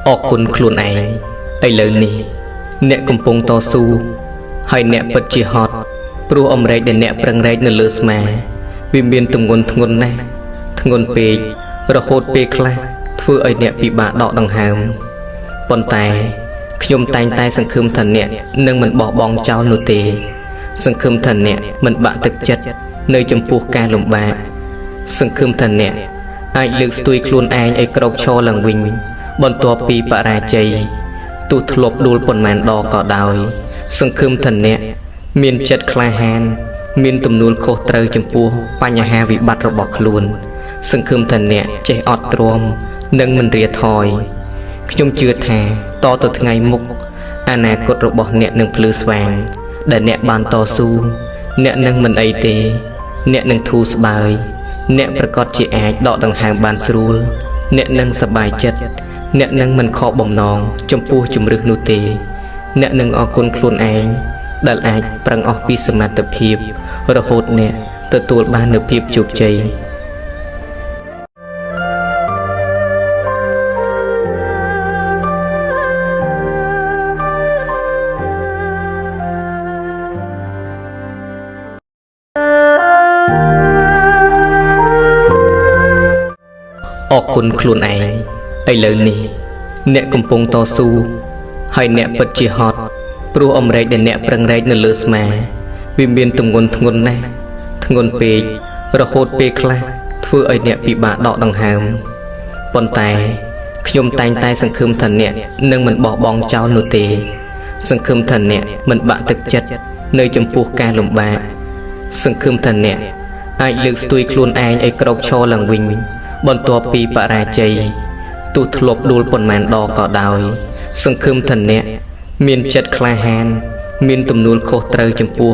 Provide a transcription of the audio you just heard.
អរគុណខ្លួនឯងឥឡូវនេះអ្នកកំពុងតស៊ូហើយអ្នកពិតជាហត់ព្រោះអម្រែកដែលអ្នកប្រឹងរែកនៅលើស្មាវាមានទម្ងន់ធ្ងន់ណាស់ធ្ងន់ពេករហូតពេលខ្លះធ្វើឲ្យអ្នកពិបាកដកដង្ហើមប៉ុន្តែខ្ញុំតែងតែសង្ឃឹមថាអ្នកនឹងមិនបោះបង់ចោលនោះទេសង្ឃឹមថាអ្នកមិនបាក់ទឹកចិត្តនៅចំពោះការលំបាកសង្ឃឹមថាអ្នកអាចលើកស្ទួយខ្លួនឯងឲ្យក្រោកឈរឡើងវិញបន្ទាប់ពីបរាជ័យទោះធ្លាប់ដួលប៉ុន្មានដងក៏ដោយសង្ឃឹមថាអ្នកមានចិត្តក្លាហានមានទំនួលខុសត្រូវចំពោះបញ្ហាវិបត្តិរបស់ខ្លួនសង្ឃឹមថាអ្នកចេះអត់ទ្រាំនិងមិនរាថយខ្ញុំជឿថាតទៅថ្ងៃមុខអនាគតរបស់អ្នកនឹងភ្លឺស្វាងដែលអ្នកបានតស៊ូអ្នកនឹងមិនអីទេអ្នកនឹងធូរស្បើយអ្នកប្រកាសជាអាចដកដង្ហើមបានស្រួលអ្នកនឹងសប្បាយចិត្តអ្នកនឹងមិនខកបំណងចំពោះជំរឿសនោះទេអ្នកនឹងអរគុណខ្លួនឯងដែលអាចប្រឹងអស់ពីសមត្ថភាពរហូតអ្នកទទួលបាននូវភាពជោគជ័យអរគុណខ្លួនឯងឥឡូវនេះអ្នកកំពុងតស៊ូហើយអ្នកពិតជាហត់ព្រោះអម្រែកដែលអ្នកប្រឹងរែកនៅលើស្មាវាមានទម្ងន់ធ្ងន់ណាស់ធ្ងន់ពេករហូតពេលខ្លះធ្វើឲ្យអ្នកពិបាកដកដង្ហើមប៉ុន្តែខ្ញុំតែងតែសង្ឃឹមថាអ្នកនឹងមិនបោះបង់ចោលនោះទេសង្ឃឹមថាអ្នកមិនបាក់ទឹកចិត្តនៅចំពោះការលំបាកសង្ឃឹមថាអ្នកអាចលើកស្ទួយខ្លួនឯងឲ្យក្រោកឈរឡើងវិញបន្ទាប់ពីបរាជ័យទោះធ្លាប់ដួលប៉ុន្មានដងក៏ដោយសង្ឃឹមថាអ្នកមានចិត្តក្លាហានមានទំនួលខុសត្រូវចំពោះ